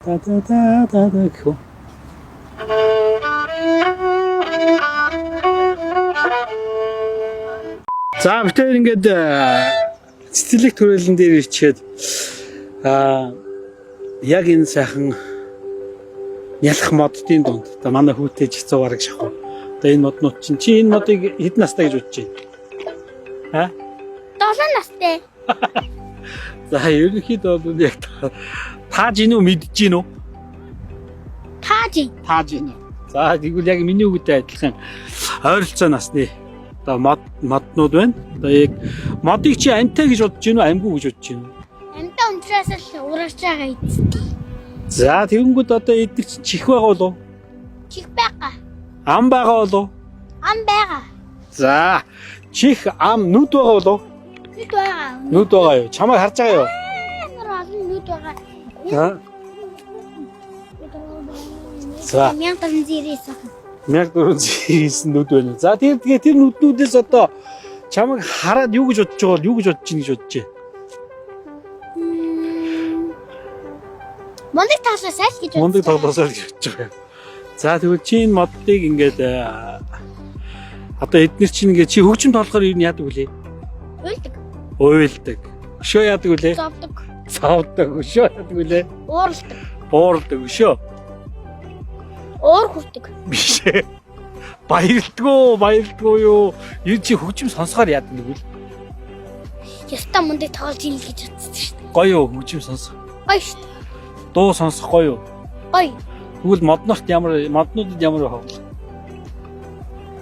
Та та та та та гэх үү. За бид хоёр ингээд цэцэрлэг төрөлн дээр ирчээд яг энэ сайхан нялх моддын дунд одоо манай хүүтэй жицүү бараг шахав. Одоо энэ моднууд чинь чи энэ модыг хэдэн настай гэж бодож байна? Аа? 7 настай. За ерөнхийдөө бол яг тааж ийн үү мэдэж ийн үү? Тааж. Тааж ийн үү. За тэгвэл яг миний үгтэй адилхан ойролцоо насны одоо моднууд байна. Одоо яг модыг чи амтай гэж бодож ийн үү амгүй гэж бодож ийн үү? Амтаа унтраас л урагш байгаа эцтэй. За тэгэнгүүт одоо эдгээр чинь чих байгаа болов? Чих байгаа. Ам байгаа болов? Ам байгаа. За чих ам нүд байгаа болов? Нүд байгаа. Нүд байгаа юу? Чамайг харж байгаа юу? Амар олон нүд байгаа. За. За. 1499. 1499 нүд байна. За тэр тэгээ тэр нүднүүдээс одоо чамайг хараад юу гэж бодож байгаа бол юу гэж бодож чинь гэж бодож байна? Мундаг тоглосоо л гэж бодож. Мундаг тоглосоо л гэж бодож байгаа юм. За тэгвэл чи энэ моддыг ингээд одоо эднэр чинь ингээд чи хөгжим тоглохоор ер нь яадаг вүлээ? Уйлдаг. Уйлдаг. Өшөө яадаг вүлээ? Зовдөг. Зовдөг. Өшөө яадаг вүлээ? Ууралдаг. Ууралдаг. Өшөө. Уур хүрдэг. Биш ээ. Баярлдгөө, баярлдгөө юу? Ер нь чи хөгжим сонсохоор яадаг вэ? Ястаа мундаг тоглож ийн л гэж бодсон шүү дээ. Гоё юу хөгжим сонсох? Гоё шүү дээ. Дуу сонсох гоё юу? Гоё. Тэгвэл моднорт ямар моднуудад ямар байх вэ?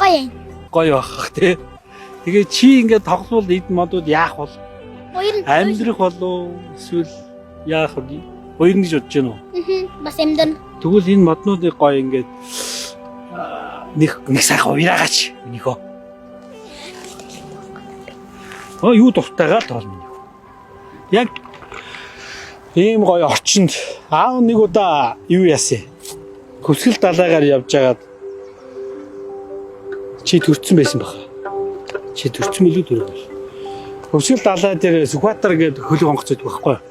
Гоё юм. Гоё байх тий. Тэгээ чи ингээд тоглол эд модууд яах бол? Уярна. Амьдрах болов эсвэл яах вэ? Уярна гэж бодож байна уу? Аа. Бас амьдрна. Тэгвэл энэ моднуудыг гоё ингээд нэг сайхан уяраагач минийхөө. Оо юу дуртайгаа л тоол минийхөө. Яг ийм гоё орчинд аав нэг удаа юу яасан? Хөвсгөл далайгаар явж байгаад чи төрцөн байсан баха. Чи төрцөн мөлий төрөг бол. Хөвсгөл далай дээр Сүхбаатар гэдэг хөлөг онгоц байдаг байхгүй юу?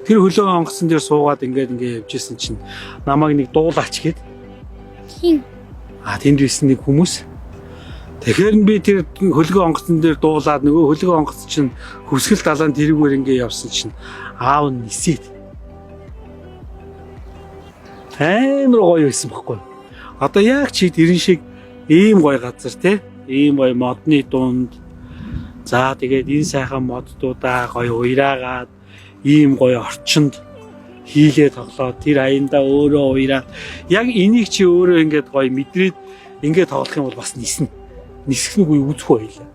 Тэр хөлөг онгоцон дээр суугаад ингээд ингээд явж исэн чинь намайг нэг дуулаач гээд Хин. А тэнд байсан нэг хүмүүс. Тэгэхээр нь би тэр хөлгөө онгоцон дээр дуулаад нөгөө хөлгөө онгоц чинь хөвсгөл далайн тэрүүгээр ингээ явсан чинь аав нь нисээд амар гоё байсан байхгүй. Одоо яг чи тэрэн шиг ийм гоё газар те ийм гоё модны дунд за тэгээд энэ сайхан моддуудаа гоё уяраагаад ийм гоё орчинд хийлээ тоглоод тэр аяндаа өөрөө уяраад яг энийг чи өөрөө ингээд гоё мэдрээд ингээд тоглох юм бол бас ниснэ. Нисэх нь үгүй үзэх байлаа.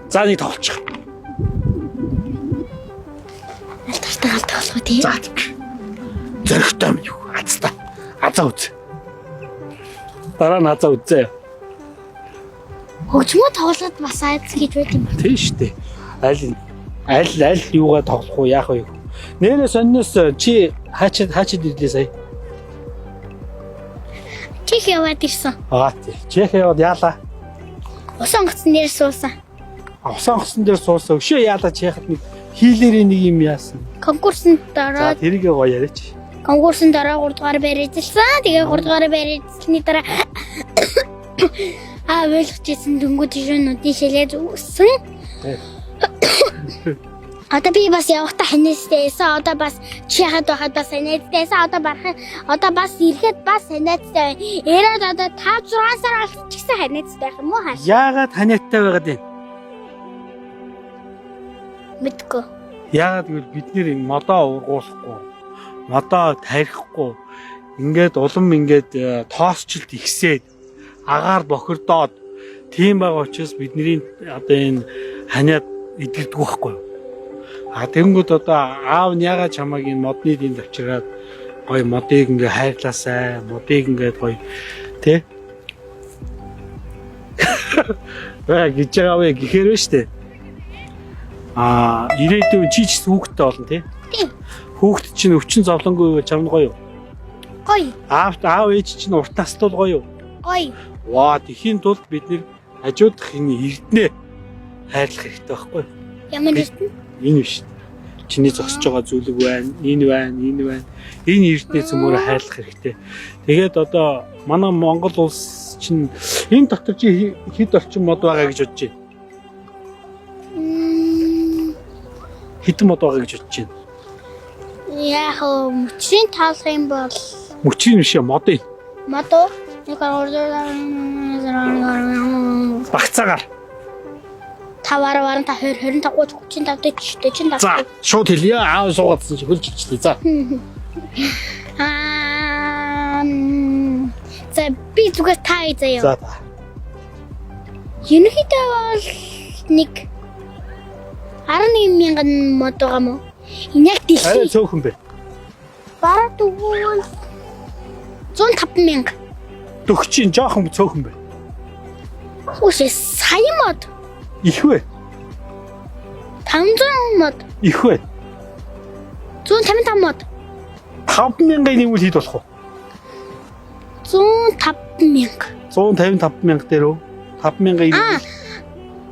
За нэг тоглочих. Аль тартаа гал тоглох уу тий? За тэг. Зөрөгтэй юм юу? Азтай. Азаа үз. Дараа нь азаа үзээ. Хөгжмөө тоглоход бас айц гэж байт юм. Тийм шүү дээ. Аль аль аль юугаа тоглох уу яах вэ? Нэрээ сонноос чи хаачид ирлээ сая. Чих яваад ирсэн. Аа тий. Чех яваад яалаа. Ус онгоцон дээр суусан. Усан онгоцон дээр суусан. Өшөө яалаа чехад нэг хийлэрийн нэг юм яасан. Конкурсанд За ороод тэрийгээ гоё яриач. конкурсанд ороо 3 дугаар байр эзэлсэн. Тэгээ 3 дугаар байр эзэлсний дараа аа ойлгож ирсэн дөнгөж жишээнүүдийн шилээ зүгсэн. Одоо би бас явахдаа ханиастай байсан. Одоо бас чи хахад байхад бас ханиастай байсан. Одоо барах одоо бас ирэхэд бас ханиастай байна. Ирээд одоо 5 6 сар болсон ч гэсэн ханиастай байх юм уу хааш? Яагаад ханиаттай байгаад байна? Мэдгүй. Яагаад гэвэл бид нэр энэ модоо ургуулахгүй, модоо тарихгүй, ингээд улам ингээд тоосчлт ихсээд агаар бохирдоод тийм байгаа учраас бидний одоо энэ ханиад идэгддэг байхгүй юу? А тэгэнгүүт одоо аав нь яагаад чамайг энэ модны дэнд авчираад гоё модыг ингээ хайрлаасай, модыг ингээд гоё тэ Баа гэж байгаа вэ гэхээр ба штэ. А ирээдүйн чи ч хүүхэдтэй болно тий. Тийм. Хүүхэд чинь өвчин зовлонгүй байвал чамд гоё юу? Гоё. Аав ээж чинь урт настай бол гоё юу? Гоё. Ваа тэхийн тулд бид нэр хажуудах энэ эрдэнэ хайрлах хэрэгтэй байхгүй юу? Ямар эрдэнэ? Энэ биш. Чиний зогсож байгаа зүйлэг байна. Энэ байна, энэ байна. Энэ эрдэнэ цөмөөрөө хайрлах хэрэгтэй. Тэгээд одоо манай Монгол улс чинь энэ дотор чи хэд орчим мод байгаа гэж бодож байна? Хэдэн мод байгаа гэж бодож байна? Яг мөчрийн таалах юм бол Мөчрийн биш ээ, модын. Мод уу? 1 2 3 4 Багцаагаар. 5 10 15 20 25 30 35 40 45. За, шууд хэлье. Аав суугаадсан чи хөлж хичлээ. За. Аа. За би зүгээр та заяа. За. За. Ерөнхийдөө бол нэг 11 мянган мод байгаа мó? Энэ яг Арай дэлхий. цөөхөн бэ. Бараг тэгвэл 105 мянга. Дөгчийн жоохон цөөхөн бэ. Үгүй сая мод. Их вэ? 500 мод. Их вэ? 155 мод. 5000-ын нэмвэл хэд болох вэ? 105 мянга. 155 мянга дээр үү? 5000-ын Аа.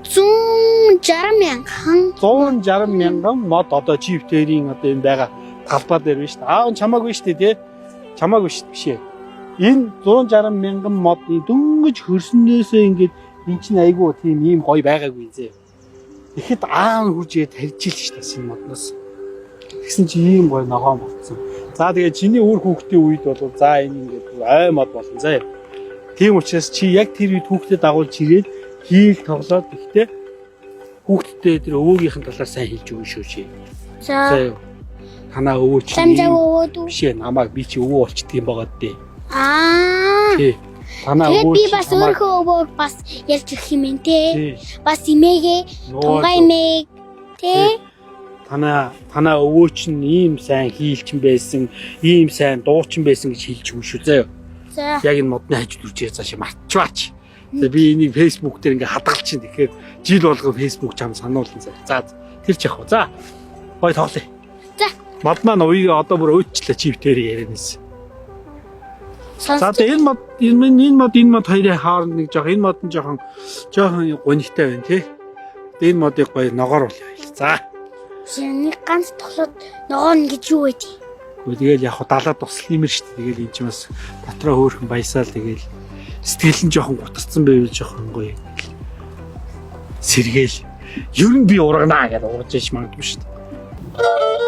160 мянган. 160 мянган мод одоо чип дээрийн одоо энэ байгаа талбай дээр байна шүү дээ. Аав нь чамаагүй шүү дээ, тий? Чамаагүй шүү биш ээ. Энэ 160 мянган модны дөнгөж хөрснөөсөө ингээд эн чинь айгүй тийм ийм гоё байгаагүй зээ. Тэгэхэд аав нь хурж ирээд тарьж ил шүү дээ бас энэ модноос. Тэгсэн чи ийм гоё ногоон болцсон. За тэгээ чиний үр хүүхдийн үед бол за энэ ингээд ой мод болно заа. Тийм учраас чи яг тэр үед хүүхдэд дагуулж ирээд хийл тоглоод ихтэй хүүхдтэй тэр өвөөгийнхэн талаар сайн хэлж өгнө шүү чи. За. За юу. Танаа өвөө чи Самжааг өвөөд үү? биш ээ намайг би чи өвөө болчдөг юм байгаа дээ. Аа. Тий. Танаа Тэгээд өвөө би чи бас намайг- өөрийнхөө өвөөг бас ярьж өгөх юм энэ те. Тий. Бас имээгээ, Нөө тунгаа зөв. имээг те. Танаа өвөө чинь ийм сайн хийлчин байсан, ийм сайн дуучин байсан гэж хэлж өгнө шүү заяа. За. Яг энэ модны хажууд үржээ цаашаа мартчихваач. Тэгээ би энийг Facebook дээр ингээ хадгалчихин. Тэгэхээр жил болгон Facebook чам сануулсан заяа. За тэр ч яах вэ? За. Гой тоглоё. За. Мод маань уяа одоо бүр уучлаа чип дээр ярианаас. За Сонсч тэгээ энэ мод энэ мод энэ мод хоёрын хооронд нэг жоох энэ мод нь жоохон жоохон гунигтай байна тий. Тэгээ энэ модыг гоё ногоор болъё. За. нэг ганц тоглоод ногоон гэж юу вэ? Гэхдээ тэгэл яг хуу далаа туслах юм шүү дээ. Тэгэл энэ ч бас дотроо хөөрхөн баясаал тэгэл сэтгэл нь жоохон гутарсан байвал жоохон гоё. Сэргээл. Ер нь би урагнаа гэдээ ургаж яж магадгүй шүү дээ.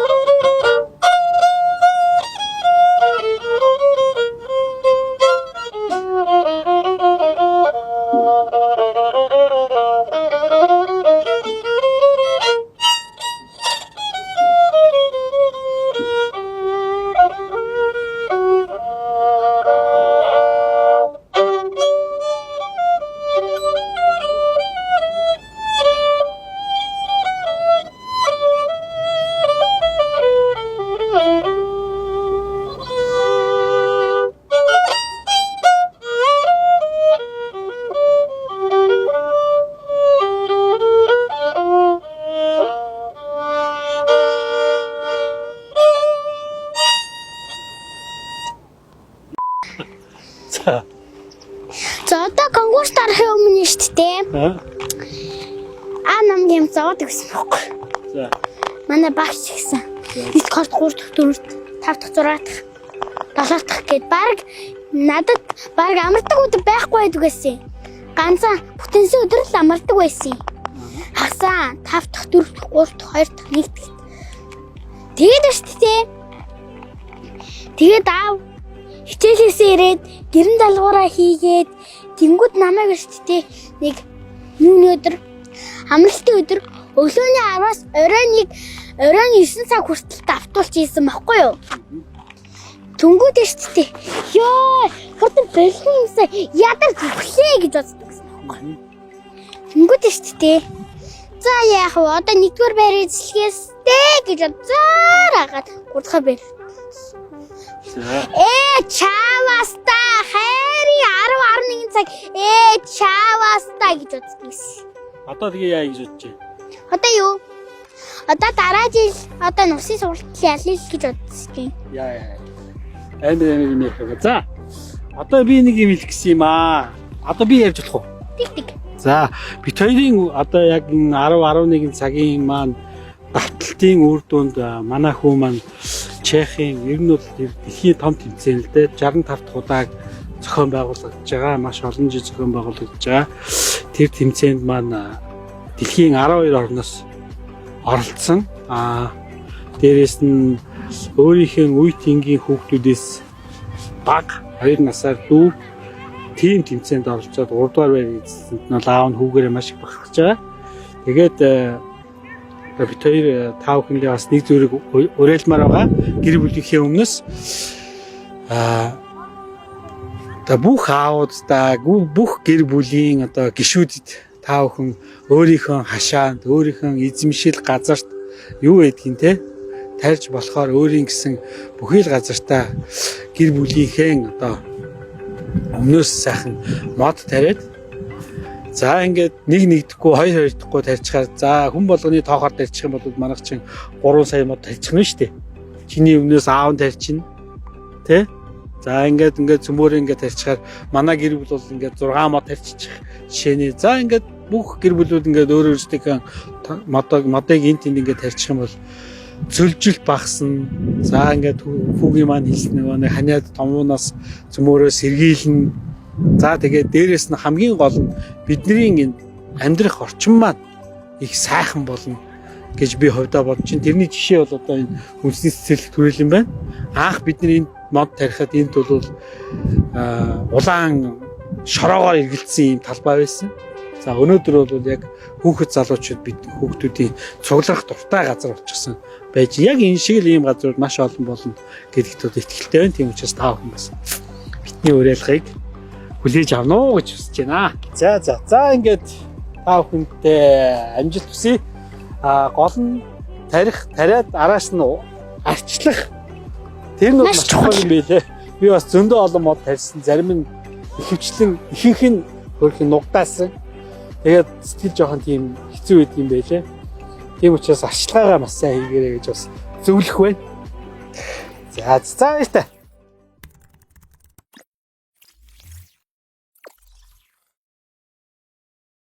За. За одоо конкурс дарахын өмнө шүү дээ. Аа. А нам юм зовоод өгсөн байхгүй. За. Манай багш гэсэн. 1 2 3 4 5 6 7 дахь гээд баг надад баг амардаг өдөр байхгүй байдаг гэсэн. Ганцхан бүтэнсэн өдөр л амардаг байсан. Хагасаа 5 дахь 4 дахь 3 дахь 2 дахь 1 дахь. Тэгээд шүү дээ. Тэгээд аав хичээлээсээ ирээд гэрэн даалгавраа хийгээд тэнгууд намайг шүү дээ нэг юуны өдөр амралтын өдөр өглөөний 10-аас оройн 9 цаг хүртэл давтуулж ийсэн баггүй юу? Тэнгүүд шүү дээ. Йоо, хурдан болон юмсаа ядарч өглөө гэж боддог гэсэн баггүй. Тэнгүүд шүү дээ. За яах вэ? Одоо нэгдүгээр байр эзлэхээс дээ гэж бодсоор агаад 3 дахь байр. За. Чаваста хайрын 10 11 цаг чаваста гэж боддог гэсэн. Одоо тэгээ яа гэж бодож байна? Одоо юу? Одоо дараа жил одоо нусын сургалтын ялна л гэж бодсон чинь. Яа яа. Амар амар юм ярих юм. За. Одоо би нэг юм хэлэх гэсэн юм аа. Одоо би ярьж болох уу? Тэг тэг. За, бит хоёрын одоо яг энэ 10 11 цагийн маань давталт Амжилтын үр дүнд манай хүү маань Чехийн ер нь бол дэлхийн том тэмцээн л дээ, 65 дахь удааг зохион байгуулагдаж байгаа. Маш олон жил зохион байгуулагдаж байгаа. Тэр тэмцээнд маань дэлхийн 12 орноос оролцсон. Дээрээс нь өөрийнхөө үе тэнгийн хүүхдүүдээс бага 2 насаар дүү тийм тэмцээнд оролцоод 3 дугаар байр эзэлсэнд нь бол аав нь хүүгээрээ маш их бахархаж байгаа. Тэгээд бид хоёр та бүхэндээ бас нэг зүйлийг уриалмаар байгаа. Гэр бүлийнхээ өмнөөс одоо бүх аауд, бүх гэр бүлийн одоо гишүүдэд та бүхэн өөрийнхөө хашаанд, өөрийнхөө эзэмшил газарт, юу гэдгийг те, тарьж болохоор өөрийн гэсэн бүхий л газартаа гэр бүлийнхээ одоо өмнөөс сайхан мод тариад, за, ингээд нэг нэгдэхгүй, хоёр хоёрдохгүй тарьчихаар, за, хүн болгоны тоохоор тарьчих юм бол манайх чинь 3 сая мод тарьчих нь шүү дээ. Чиний өмнөөс аав нь тарьчихна. Тэ? За, ингээд цөмөөрөө ингээд тарьчихаар манай гэр бүл бол ингээд 6 мод тарьчих жишээний. За, ингээд бүх гэр бүлүүд ингээд өөр өөрсдийнхөө модыг энэ тэнд ингээд тарьчих юм бол цөлжилт багасна. За, ингээд хүүгийн маань хэлсэн нөгөө нэг ханиад томуунаас цөмөөрөө сэргийлнэ. За, тэгээд дээрэс нь хамгийн гол нь бидний энэ амьдрах орчин маань их сайхан болно гэж би хувьдаа бодож чинь. Тэрний жишээ бол одоо энэ үндэсний цэцэрлэг түрээлэн байна. Анх бид нар энд мод тарихад энд бол улаан шороогоор эргэлдсэн юм талбай байсан. За, өнөөдөр бол яг хүүхэд залуучууд, бид хүүхдүүдийн цугларах дуртай газар болчихсон байж, яг энэ шиг л ийм газрууд маш олон болно гэдэгт бол итгэлтэй байна. Тийм учраас та бүхэн бас бидний уриалгыг хүлээж авна уу гэж хүсэж байна. За, за, ингээд та бүхэнтэй амжилт хүсье. Гол нь тарих, тариад араас нь арчлах. Тэр нь бол Маш маш чухал юм билээ. Би бас зөндөө олон мод тарьсан. Зарим нь ихэвчлэн ихэнх нь хөөрхөн нугдаасан. Тэгээд сэтгэл жоохон тийм хэцүү байд юм байлээ. Тийм учраас арчилгаагаа маш сайн хийгээрэй гэж бас зөвлөх байна. За, баяртай.